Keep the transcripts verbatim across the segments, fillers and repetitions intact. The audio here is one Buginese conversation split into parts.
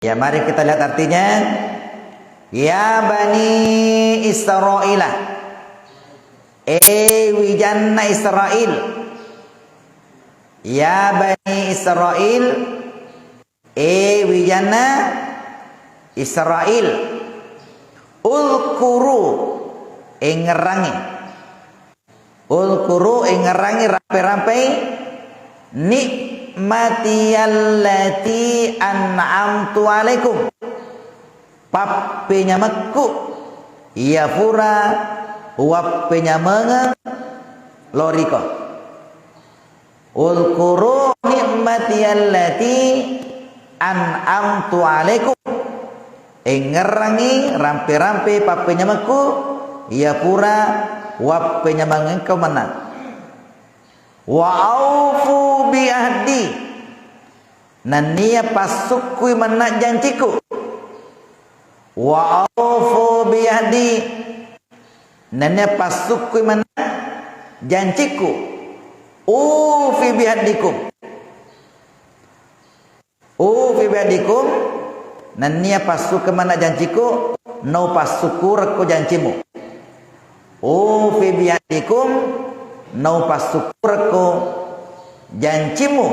Ya, mari kita lihat artinya. Ya Bani Israila. Eh, wijanna Israil. Ya Bani Israil. Eh, wijanna Israil. Ulkuru, engngerangngi. Ulkuru, engngerangngi, rampe-rampei, ni'mati allati an'amtu alaikum. Pappenyamekku iya fura uwappenyamengeng loriko. Ulkuru ni'mati allati an'amtu alaikum. Engngerangngi rampe-rampe pappenyamekku iya pura wappenyamengengko mennang. Wa aufu bi ahdi. Nenniya passukkui mennang jancikku. Wa aufu bi ahdi. Nenniya passukkui mennang jancikku. Ufi bi ahdikum. Ufi bi ahdikum. Nenniya passukkui mennang jancikku, naupassukurekko jancimu. Ufi bi ahdikum, naupassukurekko jancimu.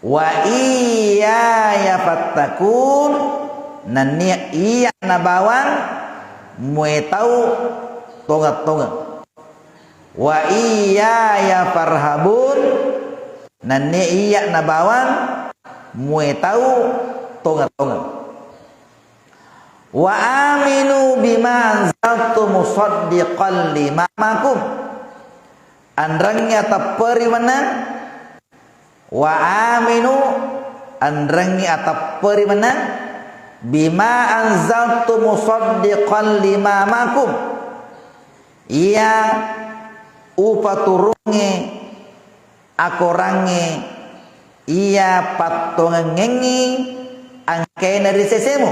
Wa iyaya fattakun, nenniya iyana bawang muetau tongeng-tongeng. Wa iyaya farhabun, nenniya iyana bawang muetau tongeng-tongeng. Wa aminu bima anzaltu musaddiqan lima ma'akum. Enrengngi atepperi mennang. Wa aminu, enrengngi atepperi mennang. Bima anzaltu musaddiqan lima ma'akum. Iya upaturungnge akorangnge iya pattongengngengngi engkaina ri sesemu.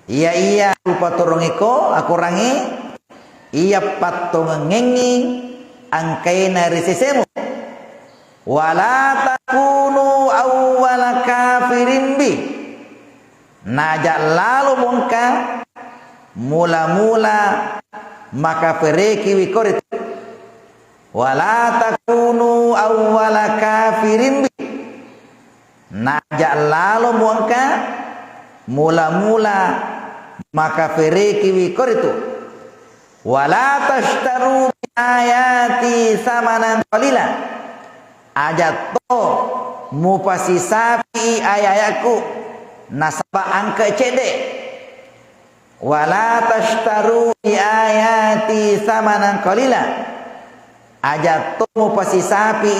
Iya, iya upaturungiko akorangnge iya pattongengngengngi engkaina ri sesemu. Wala takunu awwala kafirin bi. Naja lalo mongka mula-mula makaferekiwi koritu. Wala takunu awwala kafirin bi. Naja lalo mongka mula-mula makaferekiwi koritu. Wala tashtaru bi ayati samanan qalila. Aja to mupasisapi aya-ayakku nasaba engka cedde. Wala tashtaru bi ayati samanan qalila. Aja to mupasisapi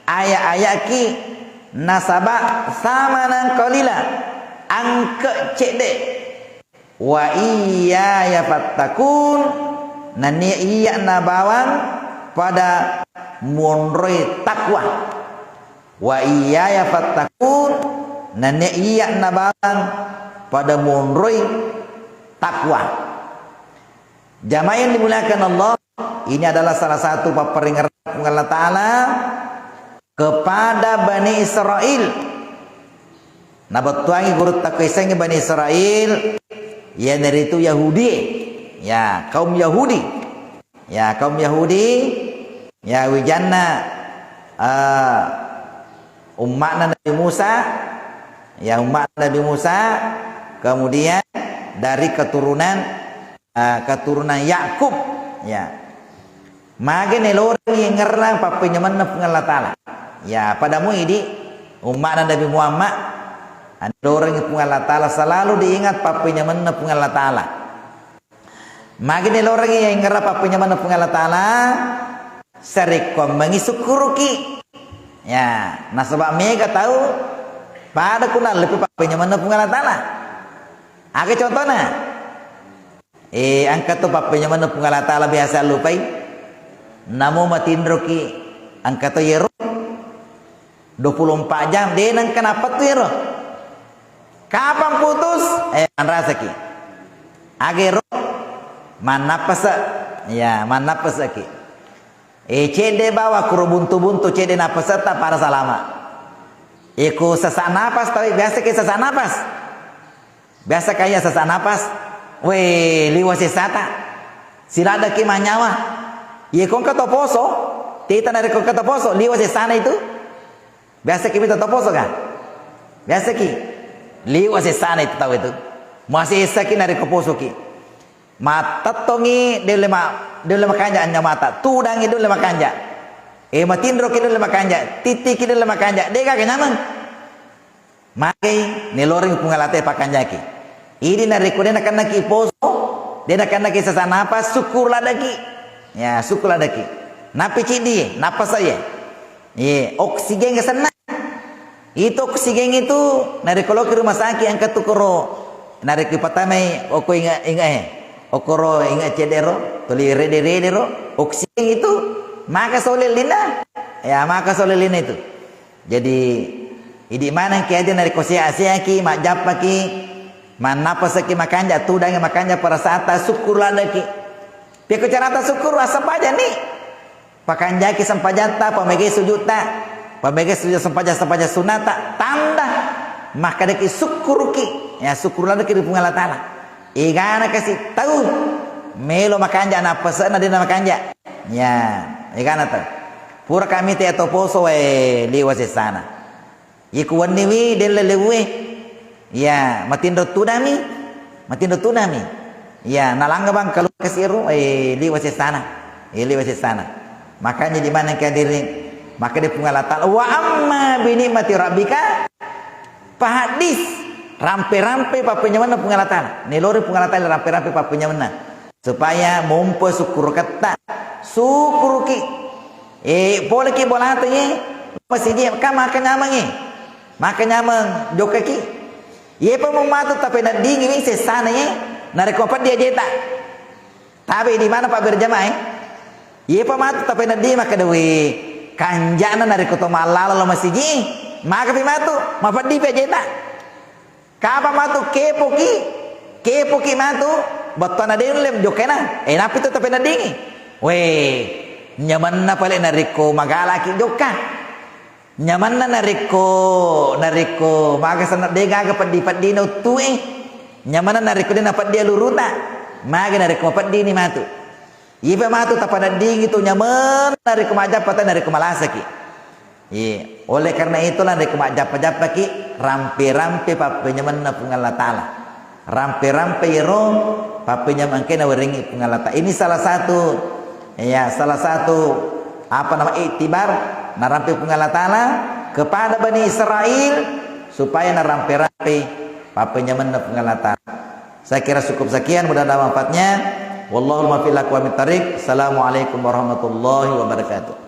aya-ayakki nasaba samanan qalila, engka cedde. Wa iyaya fattakun, nenniya iyana bawang pada monroi takwa. Wa iyaya fattakun, nenniya iyana bawang pada monroi takwa. Jamaah yang dimuliakan Allah, ini adalah salah satu papparingerang Puang Allah Ta'ala kepada Bani Israel. Nabettuangi gurutta ko isengnge Bani Israel, iyanaritu Yahudi. Ya, kaum Yahudi. Ya, kaum Yahudi, ya, wijanna, eh, umma'na Nabi Musa, ya, umma'na Nabi Musa, kemudian dari keturunan, eh, keturunan Yakub, ya. Magi nelorengngi yengngerang pappenyamenna Puang Allah Ta'ala. Ya, pada mu idi umma'na Nabi Muhammad, nelorengngi Puang Allah Ta'ala, selalu diingat pappenyamenna Puang Allah Ta'ala. Magi nelorengngi yengngerang pappenyamenna Puang Allah Ta'ala, sarekkuammengngi sukkuruki. Ya, nasaba mega tau pada kunallepi pappenyamenna Puang Allah Ta'ala. Aga contona? Eh, engka to pappenyamenna Puang Allah Ta'ala biasa lupai. Namo matinroki, engka to yero dua puluh empat jam, de nengka napettu yero. Kapang putus? Eh, manrasaki. Aga ero? Mannappese. Ya, mannappeseki. Eh, cedde bawa kuro buntu-buntu, cedde nappesetta pada salama. Iko sesak napas, tapi biasa ki sesak napas. Biasa kaya sesak napas. Weh, liwa sesata. Siladaki manyawa. Ye kongka to poso, tita nare kongka to poso, liwa sesana itu. Biasa ki mita to poso ka? Biasa ki. Liwa sesana itu tau itu. Masih saki nare ko poso ki. Matettongi delle ma-, delle makanja anya mata. Tudangi delle makanja. E, matinroki delle makanja. Titiki delle makanja. Dega kenyameng. Magai neloreng Puang Allah Ta'ala pakanjaki. Idi narekko de nakennaki poso, de nakennaki sesak napas, syukur ladaki. Ya, syukur ladaki. Napi cidi, napas saya. Ye, oksigen senna. Itu oksigen itu narekko loki rumah sakit angka tukoro. Narekko patamai oko inga, inga eh. Okoro inga cedero, tuli rede-rede ro. Oksigen itu maka solelina. Ya, maka solelina itu. Jadi, idi maneng ki aja narekko seha-sehaki, majjappaki, mannapasaki makanja, tudangi makanja perasaata, syukur ladaki. Pekko carata syukur, assempajani. Pakanjaki sempajatta, pamegai sujutta, pamegai sujud sempajang, sempajang sunnata, tanda makkadaki sukkuruki. Ya, syukur ladaki ri Puang Allah Ta'ala. Egana kasi tau melo makanja, nappase'na dena makanja. Ya, egana tau. Pura kami te atau poso wae liwa sesana. Iku wenniwi delle lewwe. Ya, matinro tudami. Matinro tudami. Ya, nalangga bang kalau kasi ero, eh, liwa sesana. Eh, liwa sesana. Makanya di mana kehadirin? Maka dia Puang Allah Ta'ala, "Wa amma bi ni'mati rabbika fahaddits." Rampe-rampe pappenyamenna Puang Allah Ta'ala. Nelori Puang Allah Ta'ala rampe-rampe pappenyamenna. Supaya mompo sukkuruketta. Sukkuruki. Eh, poleki bolata ye. Masiji ka maka nyameng ye. Maka nyameng jokkaki. Yepa mumatu tapeneddingi wi sessana ye. Narekko peddi ajeta. Tabe di mana Pak berjamaah, eh? Yepa matu tapeneddingi makkeda, "We, kanjana narekko to mallala lo masiji, maka pi matu, mapeddi pi ajeta." Kapa matu kepoki, kepoki matu, bettuanna de nulle jokkaina, eh, nappi tu tapeneddingi. We, nyamanna pale narekko magalaki jokka. Nyamanna narekko, narekko maga senna de gaga peddi-peddina uttue. Nyamanna narekko de napeddi aluruta. Maga narekko mapeddini matu. Ipa matu tapaneddingi tu nyamanna narekko majjappa ta narekko malasaki. Iya, oleh karena itulah narekko majjappa-jappaki rampe-rampe pappenyamenna Puang Allah Ta'ala. Rampe-rampe iyaro pappenyameng engkae nawerengngi Puang Allah Ta'ala. Ini salah satu, ya, salah satu, apa nama, iktibar narampe Puang Allah Ta'ala kepada Bani Israel supaya narampe-rampe pappenyamenna Puang Allah Ta'ala. Saya kira cukup sekian, mudah-mudahan ada manfaatnya. Wallahul muwaffiq ila aqwamit thariq. Assalamualaikum warahmatullahi wabarakatuh.